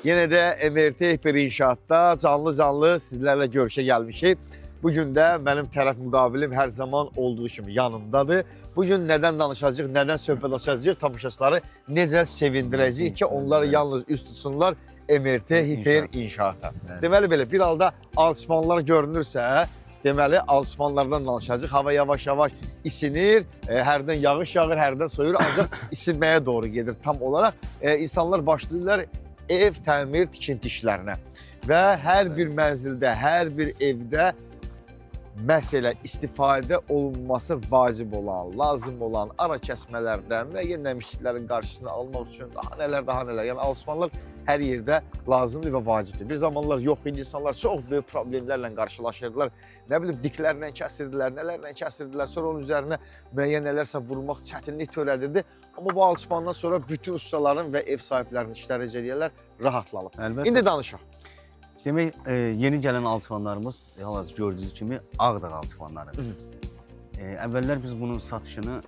Yenə də MRT Hiper İnşaatda canlı-canlı sizlərlə görüşə gəlmişik. Bu gün də mənim tərəf müqabilim hər zaman olduğu kimi yanımdadır. Bu gün nədən danışacağıq, nədən söhbət açacağıq, tamaşaçıları necə sevindirəcəyik ki, onlar yalnız üst tutsunlar MRT Hiper İnşaata. Deməli belə, bir halda alçıpanlar görünürsə, deməli alçıpanlardan danışacağıq. Hava yavaş-yavaş isinir, hərdən yağış yağır, hərdən soyur, ancaq isinməyə doğru gedir tam olaraq. İnsanlar başlayırlar ev təmir tikinti işlərinə və hər bir mənzildə, hər bir evdə məhz elə istifadə olunması vacib olan, lazım olan ara kəsmələrdən müəyyən nəmişliklərin qarşısını almaq üçün daha nələr, daha nələr. Yəni alçıpanlar hər yerdə lazımdır və vacibdir. Bir zamanlar yox idi, insanlar çox böyük problemlərlə qarşılaşırdılar. Nə bilim diklərlə kəsirdilər, nələrlə kəsirdilər. Sonra onun üzərinə müəyyən nələrsə vurmaq çətinlik törədirdi. Amma bu alçıpandan sonra bütün ustaların və ev sahiblərinin işləri necə deyirlər, rahatlanıb. Əlbəttə. İndi danışaq. Demək, yeni gələn alçıpanlarımız, hal-hazırda gördüyünüz kimi Ağdağ alçıpanları. Əvvəllər biz bunun satışını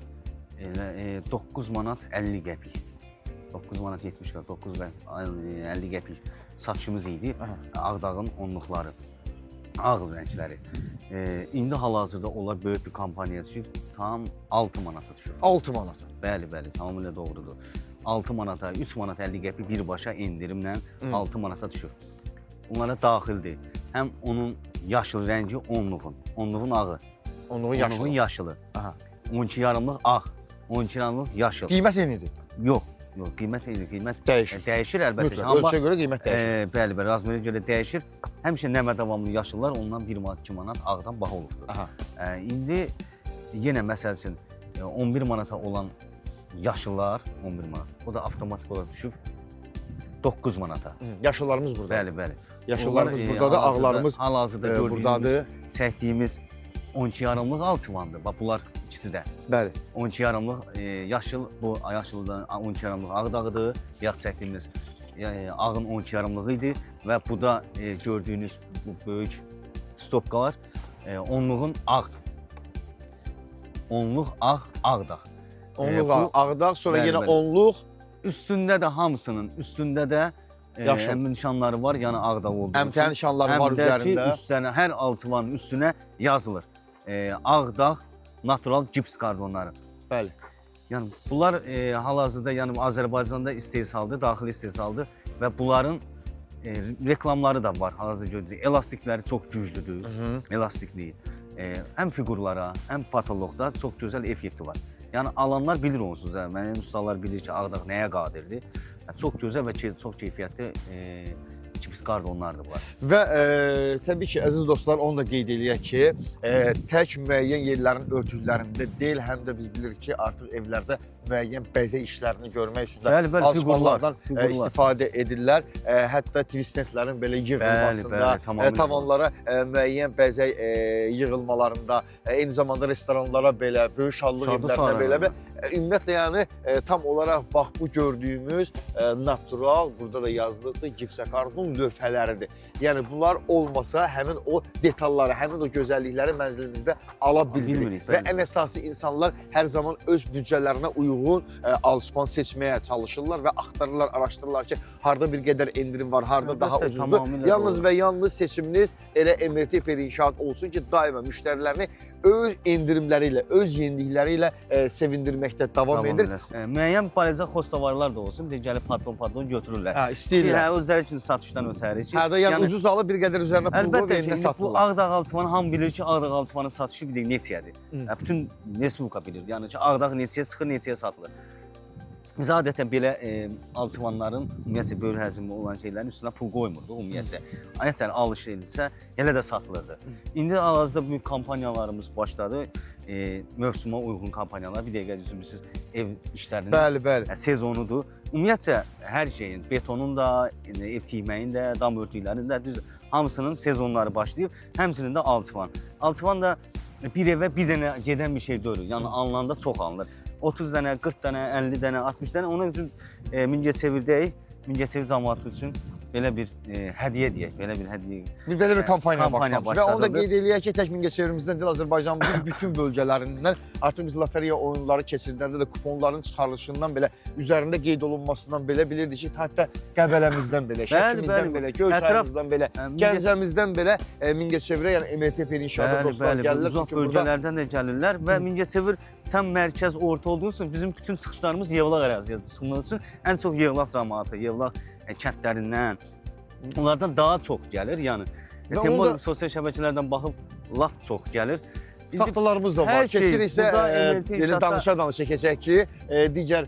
elə 9 manat 50 qəpik, 9 manat 70 qəpik, 9 və 50 qəpik satışımız idi. Aha. Ağdağın onluqları, ağ rəngləri. İndi hal-hazırda onlar böyük bir kampaniya düşüb, tam 6 manata düşür. 6 manata. Bəli, bəli, tamamilə doğrudur. 6 manata, 3 manat 50 qəpik birbaşa endirimlə 6 manata düşür. Onlara daxildir. Həm onun yaşıl rəngi onluğun, onluğun ağı, Onluğun yaşılı. onluğun yaşılı. Aha. 12 yarımlıq ağ, 12 yarımlıq yaşıl. Qiymət eynidir. Yox, yox, qiymət eyni, qiymət Dəyişir. Dəyişir əlbəttə ki. Mütləq. Amma Ölçüyə görə qiymət dəyişir. Bəli, bəli, razmerə görə dəyişir. Həmişə nəmə davamlı yaşıllar ondan 1 manat, 2 manat ağdan baha olubdur. Aha. İndi yenə məsəl üçün 11 manata olan yaşıllar 11 manat. O da avtomatik olaraq düşüb 9 manata. Hı, Yaşıllarımız burada. Bəli, bəli. Yaşıllarımız Onlar, buradadır, ağlarımız hal-hazırda gördüyümüz, buradadır. çəkdiyimiz 12 yarımlıq alçıvandır. Bax bunlar ikisi də. Bəli. 12 yarımlıq yaşıl, bu yaşıldan 12 yarımlıq Ağdağıdır. Yağ çəkdiyimiz ağın 12 yarımlığı idi və bu da gördüyünüz bu böyük stopkalar onluğun ağ. Onluq ağ, Ağdağ. Onluq bu- Ağdağ, sonra Bəli, yenə bəli. onluq Üstündə də hamısının üstündə də Yaşıl. həmin nişanları var, yəni Ağdağ olduğu MTN nişanları var Həm də ki, üzərində. üstünə, hər alçıvanın üstünə yazılır. Ağdağ natural gips karbonları. Bəli. Yəni bunlar hal-hazırda yəni Azərbaycanda istehsaldır, daxili istehsaldır və bunların reklamları da var. Hal-hazırda gördüyünüz elastikləri çox güclüdür. Hı. Elastikliyi. Həm fiqurlara, həm patoloqda çox gözəl effekti var. Yəni alanlar bilir onsuz da. Mənim ustalar bilir ki, Ağdağ nəyə qadirdir. Yəni, çox gözəl və çox keyfiyyətli gips karbonlardır bunlar. Və təbii ki, əziz dostlar, onu da qeyd eləyək ki, tək müəyyən yerlərin örtüklərində deyil, həm də biz bilirik ki, artıq evlərdə müəyyən bəzək işlərini görmək üçün də Bəli, bəli, fiqurlar, alçıpanlardan fiqurlar. istifadə edirlər. Hətta twistentlərin belə yığılmasında, bəli, tamamilə tavanlara müəyyən bəzək yığılmalarında, eyni zamanda restoranlara belə, böyük şadlıq Şadlıq evlərinə belə sahələrində. Ümumiyyətlə yəni tam olaraq bax bu gördüyümüz natural, burada da yazılıdır, gipsakarbon lövhələridir. Yəni bunlar olmasa həmin o detalları, həmin o gözəllikləri mənzilimizdə ala bilmirik. Bilmirik, Və bəli. ən əsası insanlar hər zaman öz büdcələrinə uyğun alçıpan seçməyə çalışırlar və axtarırlar, araşdırırlar ki, harda bir qədər endirim var, harda daha Əlbəttə, ucuzdur. tamamilə Yalnız doğru. və yalnız seçiminiz elə MRT Hiper İnşaat olsun ki, daima müştərilərini öz endirimləri ilə, öz yenilikləri ilə sevindirməkdə davam edir. Müəyyən balaca xostavarlar da olsun, bir gəlib patron götürürlər. Hə, istəyirlər. Hə, özləri üçün satışdan ötəri ki. Hə də yəni ucuz alıb bir qədər üzərinə pul qoyub Əlbəttə ki, yenidən indi bu satırlar. Ağdağ alçıvanı hamı bilir ki, Ağdağ alçıvanın satışı bir də neçəyədir. Hı. Bütün Respublika bilir. Yəni ki, Ağdağ neçəyə çıxır, neçəyə satılır. Biz adətən belə alçıvanların, ümumiyyətcə böyük həcmli olan şeylərin üstünə pul qoymurduq ümumiyyətcə. Adətən alış edilsə elə də satılırdı. İndi hal-hazırda bu kampaniyalarımız başladı. Mövsümə uyğun kampaniyalar. Bir dəqiqə düzü siz ev işlərinin Bəli, bəli. Sezonudur. Ümumiyyətcə hər şeyin, betonun da, ev tikməyin də, dam örtüklərinin də düz hamısının sezonları başlayıb. Həmçinin də alçıvan. Alçıvan da bir evə bir dənə gedən bir şey deyil. Yəni alınanda çox alınır. 30 dənə, 40 dənə, 50 dənə, 60 dənə. Onun üçün Mingəçevirdəyik. Mingəçevir camaatı üçün belə bir hədiyyə deyək, belə bir hədiyyə. Bir belə bir kampaniya başlamış. Və onu da başladıldı. qeyd eləyək ki, tək Mingəçevirimizdən deyil, Azərbaycanımızın bütün bölgələrindən artıq biz lotereya oyunları keçirdəndə də kuponların çıxarılışından belə, üzərində qeyd olunmasından belə bilirdik ki, hətta Qəbələmizdən belə, Şəkimizdən belə, Göyçayımızdan belə, Gəncəmizdən belə Mingəçevirə, yəni MRT inşaata dostlar gəlirlər. Uzaq Çünki burada bölgələrdən də gəlirlər və Mingəçevir tam mərkəz orta olduğu üçün bizim bütün çıxışlarımız Yevlax əraziyə çıxdığı üçün ən çox Yevlax cəmaatı, Yevlax kəndlərindən onlardan daha çox gəlir. Yəni Və Temur onu da- sosial şəbəkələrdən baxıb lap çox gəlir. İndi Taxtalarımız da var. hər şey Keçirik isə burada MRT belə inşaatda- danışa-danışa keçək ki, digər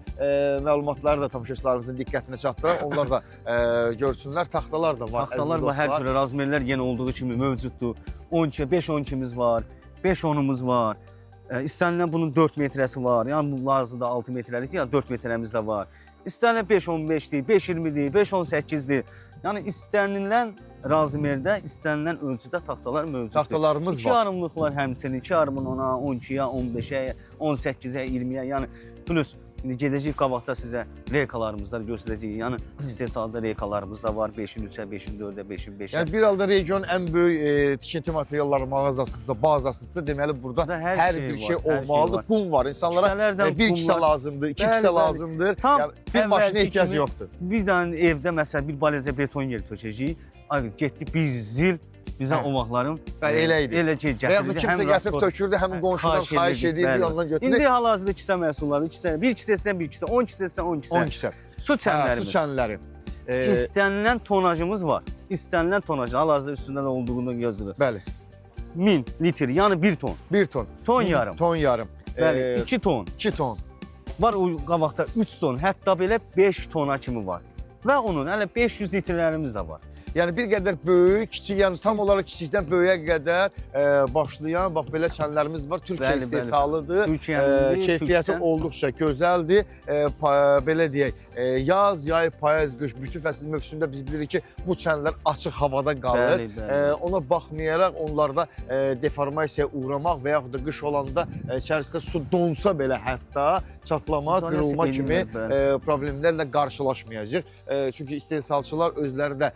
məlumatları da tamaşaçılarımızın diqqətinə çatdıraq. Onlar da görsünlər. Taxtalar da var. Taxtalar əziz və hər dostlar. cür razmerlər yenə olduğu kimi mövcuddur. 12, 5-12-miz var, 5-10-umuz var. İstənilən bunun 4 metrəsi var. Yəni bu lazımdır 6 metrəlikdir, yəni 4 metrəmiz də var. İstənilən 5-15-dir, 5-20-dir, 5-18-dir. Yəni istənilən razmerdə, istənilən ölçüdə taxtalar mövcuddur. Taxtalarımız İki var. yarımlıqlar həmçinin 2 yarımın 10-a, 12-yə, 15-ə, 18-ə, 20-yə, yəni plus indi gedəcəyik qabaqda sizə reykalarımızda göstərəcəyik. Yəni istehsalda reykalarımız da var 5-in 3-ə, 5-in 4-ə, 5-in 5-ə. Yəni bir halda region ən böyük tikinti materialları mağazasıdırsa, bazasıdırsa, deməli burada Burada hər hər bir şey şey var, hər şey olmalıdır. var. Qum var. İnsanlara Kisələrdən bir kisə qumlar. lazımdır, iki Bəli, kisə bəli. lazımdır. Tam Yəni bir maşına əvvəlki ehtiyac kimi yoxdur. Bir dənə evdə məsələn bir balezə beton yeri tökəcəyik. Ay getdi bir zil bizə Hə. o vaxtların Bəli, elə idi. Elə ki, Və yaxud da gətirirdi. kimsə Həm gətirib rastor- tökürdü, həm Hə, qonşudan xahiş edirdik, edirdi, bəli. ondan götürdü. İndi hal-hazırda kisə məhsulları, kisə, bir kisə etsən bir kisə, 10 kisə etsən 10 kisə. 10 kisə. Su Hə, çənlərimiz. su çənləri. İstənilən tonajımız var. İstənilən tonaj hal-hazırda üstündə nə olduğunu yazırıq. Bəli, 1000 litr, yəni 1 ton. 1 ton. Ton yarım. Ton yarım. Bəli, 2 ton. 2 ton. Var o qabaqda 3 ton, hətta belə 5 tona kimi var. Və onun hələ 500 litrlərimiz də var. Yəni bir qədər böyük, kiçik, yəni tam olaraq kiçikdən böyüyə qədər başlayan bax belə çənlərimiz var. Türkiyə Bəli, bəli. istehsalıdır. Türkiyənin Keyfiyyəti olduqca gözəldir. Belə deyək, yaz, yay, payız, qış bütün fəsil mövsümdə biz bilirik ki, bu çənlər açıq havada qalır. Bəli, bəli. Ona baxmayaraq onlarda deformasiyaya uğramaq və yaxud da qış olanda içərisində su donsa belə hətta çatlama, İzolyasiya qırılma kimi eləyirlər, bəli. problemlərlə qarşılaşmayacaq. Çünki istehsalçılar özləri də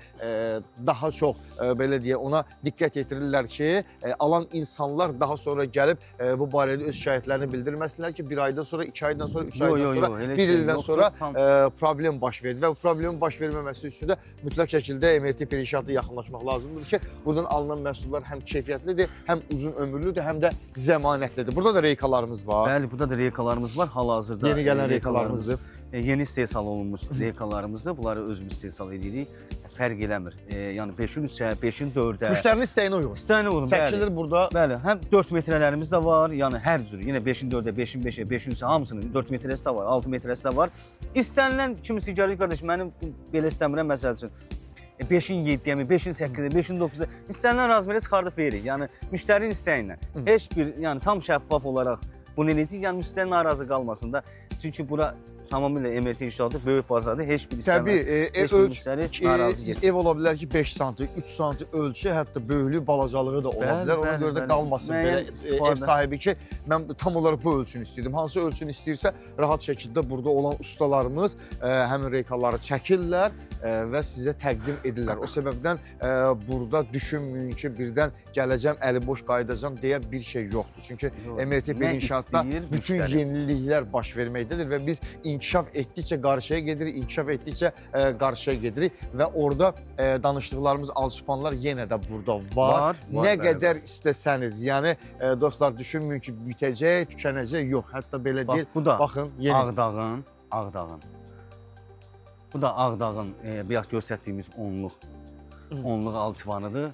daha çox belə deyək ona diqqət yetirirlər ki, alan insanlar daha sonra gəlib bu barədə öz şikayətlərini bildirməsinlər ki, bir aydan sonra, 2 aydan sonra, 3 Yo, aydan yo, sonra, yo, elə bir şey ildən yoxdur. sonra Tam problem baş verdi və bu problemin baş verməməsi üçün də mütləq şəkildə MRT inşaata yaxınlaşmaq lazımdır ki, buradan alınan məhsullar həm keyfiyyətlidir, həm uzun ömürlüdür, həm də zəmanətlidir. Burada da reykalarımız var. Bəli, burada da reykalarımız var. Hal-hazırda Yeni gələn reykalarımız, reykalarımızdır. Yeni istehsal olunmuş reykalarımızdır. Bunları özümüz istehsal edirik. Fərq eləmir. Yəni 5-in 3-ə, 5-in 4-ə. Müştərinin istəyinə uyğun. İstəyinə uyğun, bəli. Çəkilir burada. Bəli, həm 4 metrələrimiz də var, yəni hər cür. Yenə 5-in 4-ə, 5-in 5-ə, 5-in 3-ə hamısının 4 metrəsi də var, 6 metrəsi də var. İstənilən kimisi gəlir qardaş, mənim belə istəmirəm məsəl üçün. 5-in 7-yə, 5-in 8-ə, 5-in 9-a istənilən razmerə çıxardıb veririk. Yəni müştərinin istəyi ilə. Heç bir, yəni tam şəffaf olaraq bunu eləyəcəyik. Yəni müştəri narazı qalmasın da. Çünki bura tamamilə MRT inşaatı böyük bazardır. Heç bir istənilən Təbii, heç bir ölç, müştəri narazı getsin. ev ola bilər ki, 5 sm, 3 sm ölçü, hətta böyüklüyü, balacalığı da ola Bəli, bilər. Ona bəli, görə də bəli. qalmasın belə Müəyyən ev istifadə. sahibi ki, mən tam olaraq bu ölçünü istəyirdim. Hansı ölçünü istəyirsə, rahat şəkildə burada olan ustalarımız həmin reykaları çəkirlər və sizə təqdim edirlər. O səbəbdən burada düşünməyin ki, birdən gələcəm, əli boş qayıdacam deyə bir şey yoxdur. Çünki Yox, MRT nə inşaatda istəyir bütün müştəri? yeniliklər baş verməkdədir və biz inkişaf etdikcə qarşıya gedirik, inkişaf etdikcə qarşıya gedirik və orada danışdıqlarımız alçıpanlar yenə də burada var. Var, var, Nə bəli, qədər istəsəniz, yəni dostlar düşünməyin ki, bitəcək, tükənəcək, yox, hətta belə Bax, deyil. bu da Baxın, yeni. Ağdağın. Bu da Ağdağın bayaq göstərdiyimiz onluq alçıvanıdır.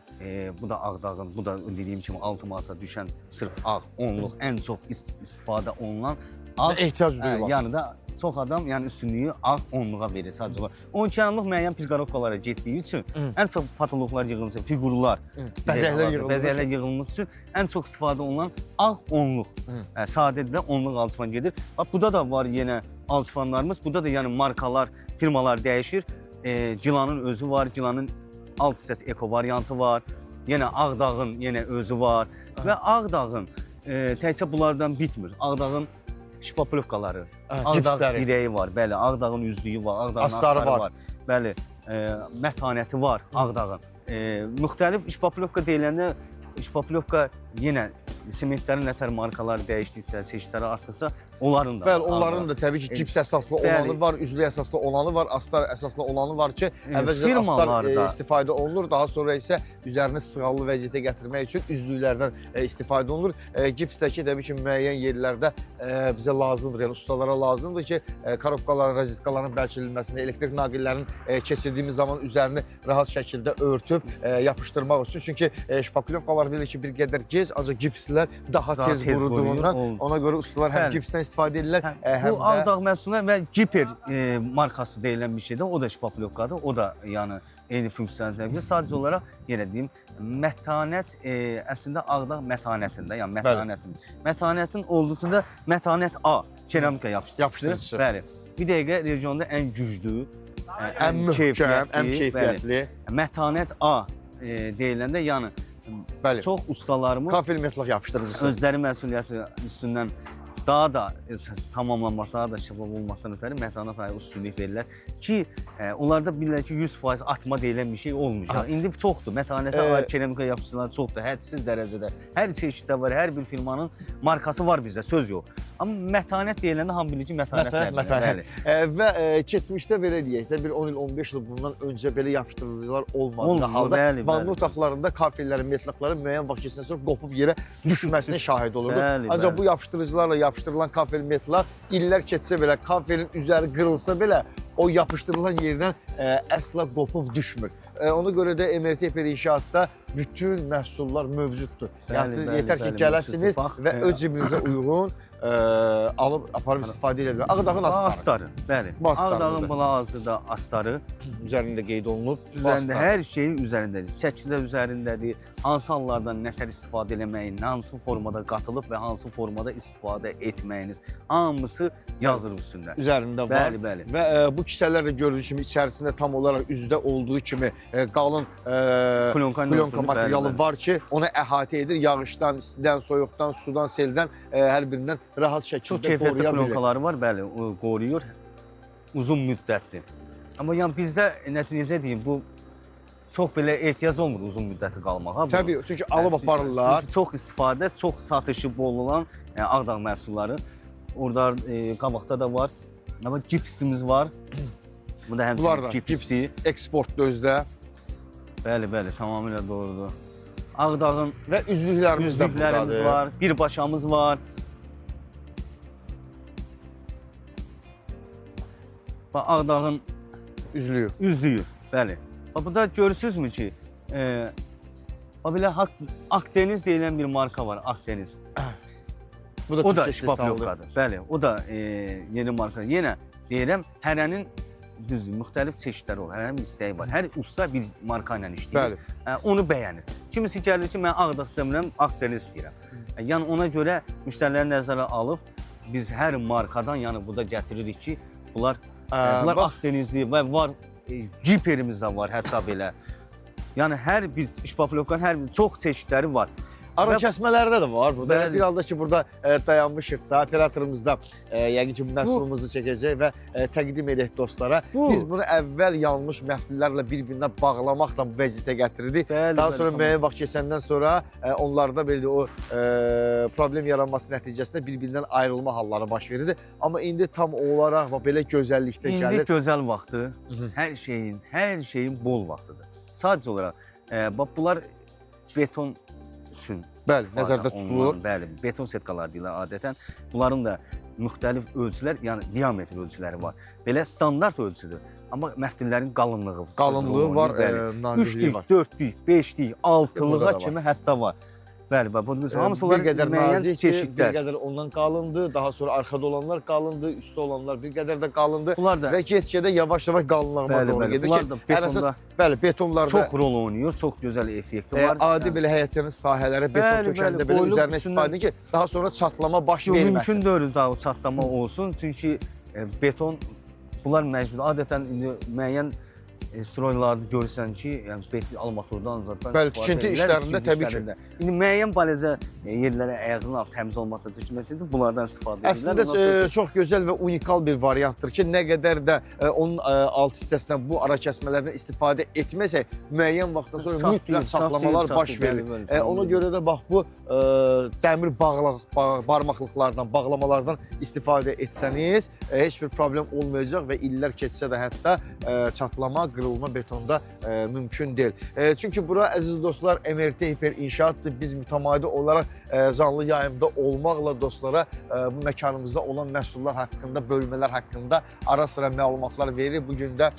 Bu da Ağdağın, bu da dediyim kimi 6 manata düşən sırf ağ, onluq ən çox istifadə olunan ağ. Ehtiyac duyulan. Yəni da çox adam yəni üstünlüyü ağ onluğa verir sadəcə olaraq. 12 yarımlıq müəyyən pirqarovkalara getdiyi üçün ən çox patologlar yığılır, fiqurlar, Bəzəklər yığıldığı bəzəklər yığıldığı üçün ən çox istifadə olunan ağ onluq. Sadə də onluq alçıpan gedir. Bax burada da var yenə alçıpanlarımız. Burada da yəni markalar, firmalar dəyişir. Cilanın özü var, Cilanın alt hissəsi eko variantı var. Yenə Ağdağın yenə özü var və Ağdağın təkcə bunlardan bitmir. Ağdağın şpaplövkaları, Ağdağ Cipsləri. dirəyi var, bəli, Ağdağın üzlüyü var, Ağdağın Astarı astarı var. var. Bəli, mətanəti var Ağdağın. Müxtəlif şpaplyovka deyiləndə şpaplyovka yenə sementlərin nətər markaları dəyişdikcə, çeşidləri artdıqca onların da. Bəli, onların da təbii ki, gips əsaslı olanı var, üzlük əsaslı olanı var, astar əsaslı olanı var ki, əvvəlcədən astar istifadə olunur, daha sonra isə üzərini sığallı vəziyyətə gətirmək üçün üzlüklərdən istifadə olunur. Gipsdəki təbii ki, müəyyən yerlərdə bizə lazımdır, yəni ustalara lazımdır ki, korobkaların, rozetkaların bərkidilməsində, elektrik naqillərinin keçirdiyimiz zaman üzərini rahat şəkildə örtüb yapışdırmaq üçün. Çünki şpaklyovkalar bilir ki, bir qədər gec, ancaq gipslər daha tez quruduğundan ona görə ustalar həm gipsdən istifadə edirlər, həm bu Ağdağ məhsulları və Giper markası deyilən bir şeydir. O da şpaplyovkadır. O da yəni eyni funksiyanı təqdim edir. Sadəcə olaraq yenə deyim, mətanət əslində Ağdağ mətanətində, yəni mətanətin. Mətanətin olduğu da mətanət A keramika yapışdırıcısı. Bəli. Bir dəqiqə regionda ən güclü, ən möhkəm, ən keyfiyyətli. Mətanət A deyiləndə yəni çox ustalarımız kafel metlaq yapışdırıcısı özləri məsuliyyəti üstündən daha da tamamlanmaq, daha da şəffaf olmaqdan ötəri mətanət ayı üstünlük verirlər ki, onlarda bilirlər ki, 100% atma deyilən bir şey olmayacaq. İndi çoxdur, mətanətə aid keramika yapışdırıcıları çoxdur, hədsiz dərəcədə. Hər çeşiddə var, hər bir firmanın markası var bizdə, söz yox. Amma mətanət deyiləndə hamı bilir ki, mətanət. Mətanət. Və keçmişdə belə deyək də, bir 10 il, 15 il bundan öncə belə yapışdırıcılar olmadığı halda vanna otaqlarında kafellərin, metlaqların müəyyən vaxt keçəndən sonra qopub yerə düşməsinə şahid olurdu. Ancaq bu yapışdırıcılarla yapışdırılan kafel metlaq illər keçsə belə, kafelin üzəri qırılsa belə o yapışdırılan yerdən əsla qopub düşmür. Ona görə də MRT Hiper İnşaatda bütün məhsullar mövcuddur. Yəni yetər ki, gələsiniz və öz cibinizə uyğun alıb aparıb istifadə edə bilər. Ağdağın astarı. Bəli. Ağdağın buna hazırda astarı. Üzərində qeyd olunub. Üzərində hər şeyin üzərindədir. Çəkilər üzərindədir. Hansı hallardan nətər istifadə eləməyin, hansı formada qatılıb və hansı formada istifadə etməyiniz. Hamısı yazılır üstündə. Üzərində var. Bəli, bəli. Və bu kisələr də gördüyünüz kimi içərisində tam olaraq üzdə olduğu kimi qalın plonka materialı var ki, onu əhatə edir. Yağışdan, istidən, soyuqdan, sudan, seldən hər birindən rahat şəkildə qoruyabilir. Çox keyfiyyətli plonkaları var, bəli, qoruyur. Uzun müddətli. Amma yəni bizdə, necə deyim, bu çox belə ehtiyac olmur uzun müddətli qalmağa. Təbii, çünki alıb aparırlar. Çox istifadə, çox satışı bol olan Ağdağ məhsulları. Orada qabaqda da var. Amma gipsimiz var. Bu da həmçinin gipsdir. Eksportdur özdə. Bəli, bəli, tamamilə doğrudur. Ağdağın və üzlüklərimiz də buradadır. Var, bir başamız var. Bax, Ağdağın üzlüyü. Üzlüyü, bəli. Bax, burada görürsünüzmü ki, belə Akdeniz deyilən bir marka var, Akdeniz. Bu da o da şpaplyovkadır. Bəli, o da yeni marka. Yenə deyirəm, hərənin düzdür, müxtəlif çeşidləri olur, hərənin bir istəyi var. Hər usta bir marka ilə işləyir. Onu bəyənir. Kimisi gəlir ki, mən Ağdağ istəmirəm, Akdeniz istəyirəm. Yəni ona görə müştəriləri nəzərə alıb, biz hər markadan, yəni burada gətiririk ki, bunlar Akdenizli və var, Giperimiz də var hətta belə. Yəni hər bir şpaplyovkanın hər bir çox çeşidləri var. Ara kəsmələrdə də var burada. Bir halda ki, burada dayanmışıqsa, operatorumuz da yəqin ki, məhsulumuzu çəkəcək və təqdim edək dostlara. Biz bunu əvvəl yanmış məftillərlə bir-birinə bağlamaqla bu vəziyyətə gətirdik. Daha sonra müəyyən vaxt keçəndən sonra onlarda belə o problem yaranması nəticəsində bir-birindən ayrılma halları baş verirdi. Amma indi tam olaraq belə gözəllikdə gəlir. İndi gözəl vaxtı, hər şeyin bol vaxtıdır. Sadəcə olaraq, bax bunlar beton üçün. Bəli, nəzərdə tutulur. Bəli, beton setkalar deyirlər adətən. Bunların da müxtəlif ölçülər, yəni diametr ölçüləri var. Belə standart ölçüdür. Amma məftillərin qalınlığı qalınlığı var, nazikliyi var. 3-lük, 4-lük, 5-lik, 6-lığa kimi hətta var. Bəli, bəli, bunun hamısı bir qədər nazikdir, bir qədər ondan qalındır, daha sonra arkada olanlar qalındır, üstdə olanlar bir qədər də qalındır və get-gedə yavaş-yavaş qalınlığına doğru gedir ki, ən əsas, bəli, betonlarda çox rol oynayır, çox gözəl effekti var. Adi belə həyətyanı sahələrə beton tökəndə belə üzərinə istifadə edir ki, daha sonra çatlama baş verməsin. Mümkün deyil daha o çatlama olsun, çünki beton, bunlar məcbur, adətən indi müəyyən Stroylarda görürsən ki, yəni betli almaturdan zaten Bəli, istifadə tikinti edirlər, işlərində tikinti təbii ki. işlərində. İndi müəyyən balaca yerlərə ayağının altı təmiz olmaqla düşməkdir, bunlardan istifadə edirlər. Əslində Ondan sonra çox gözəl və unikal bir variantdır ki, nə qədər də onun alt hissəsindən bu ara kəsmələrdən istifadə etməsək, müəyyən vaxtdan sonra Çatlayır, mütləq çatlamalar çatlayır, baş çatlayır, verir. bəli, bəli, Ona görə də bax bu dəmir barmaqlıqlardan, bağlamalardan istifadə etsəniz, heç bir problem olmayacaq və illər keçsə də hətta çatlama, qırılma betonda mümkün deyil. Çünki bura əziz dostlar MRT Hiper İnşaatdır. Biz mütəmadi olaraq canlı yayımda olmaqla dostlara bu məkanımızda olan məhsullar haqqında, bölmələr haqqında ara sıra məlumatlar veririk. Bu gün də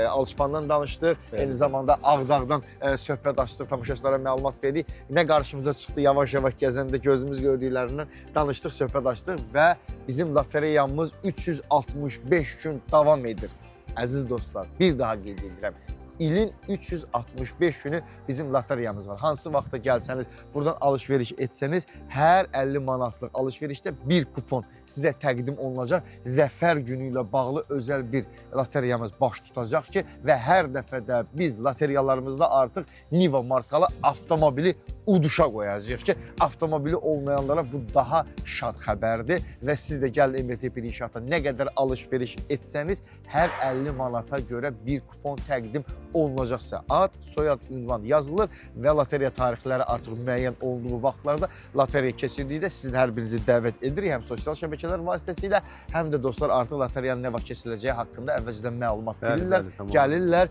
Alçıpandan danışdıq, Bəli. eyni zamanda Ağdağdan söhbət açdıq, tamaşaçılara məlumat verdik. Nə qarşımıza çıxdı yavaş-yavaş gəzəndə gözümüz gördüklərindən danışdıq, söhbət açdıq və bizim lotereyamız 365 gün davam edir. Əziz dostlar, bir daha qeyd edirəm. İlin 365 günü bizim lotereyamız var. Hansı vaxtda gəlsəniz, buradan alış-veriş etsəniz, hər 50 manatlıq alış-verişdə bir kupon sizə təqdim olunacaq. Zəfər günü ilə bağlı özəl bir lotereyamız baş tutacaq ki, və hər dəfə də biz lotereyalarımızda artıq Niva markalı avtomobili uduşa qoyacağıq ki, avtomobili olmayanlara bu daha şad xəbərdir və siz də gəlin MRT bir inşaatda nə qədər alış-veriş etsəniz, hər 50 manata görə bir kupon təqdim olunacaqsa ad, soyad, ünvan yazılır və lotereya tarixləri artıq müəyyən olduğu vaxtlarda lotereya keçirdikdə sizin hər birinizi dəvət edirik həm sosial şəbəkələr vasitəsilə, həm də dostlar artıq lotereyanın nə vaxt keçiriləcəyi haqqında əvvəlcədən məlumat Bəli, bilirlər, bəli, tamam. gəlirlər,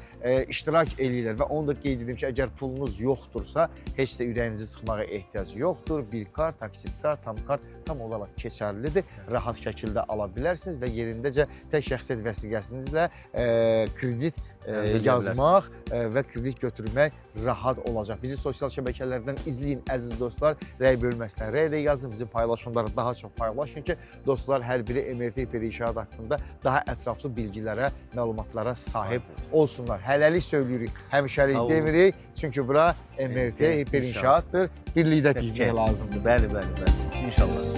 iştirak eləyirlər və onu da qeyd edim ki, əgər pulunuz yoxdursa, heç də ürəyinizi sıxmağa ehtiyac yoxdur. Bir kart, taksit kart, tam kart tam olaraq keçərlidir. Rahat şəkildə ala bilərsiniz və yerindəcə tək şəxsiyyət vəsiqəsinizlə kredit Əldə edə yazmaq və kredit götürmək rahat olacaq. Bizi sosial şəbəkələrdən izləyin əziz dostlar. Rəy bölməsindən rəy də yazın, bizim paylaşımları daha çox paylaşın ki, dostlar hər biri MRT Hiper İnşaat haqqında daha ətraflı bilgilərə, məlumatlara sahib olsunlar. Hələlik söyləyirik, həmişəlik Sağ olun. demirik. Çünki bura MRT MRT Hiper İnşaatdır. Birlikdə tikmək lazımdır. Bəli, bəli, bəli. İnşallah.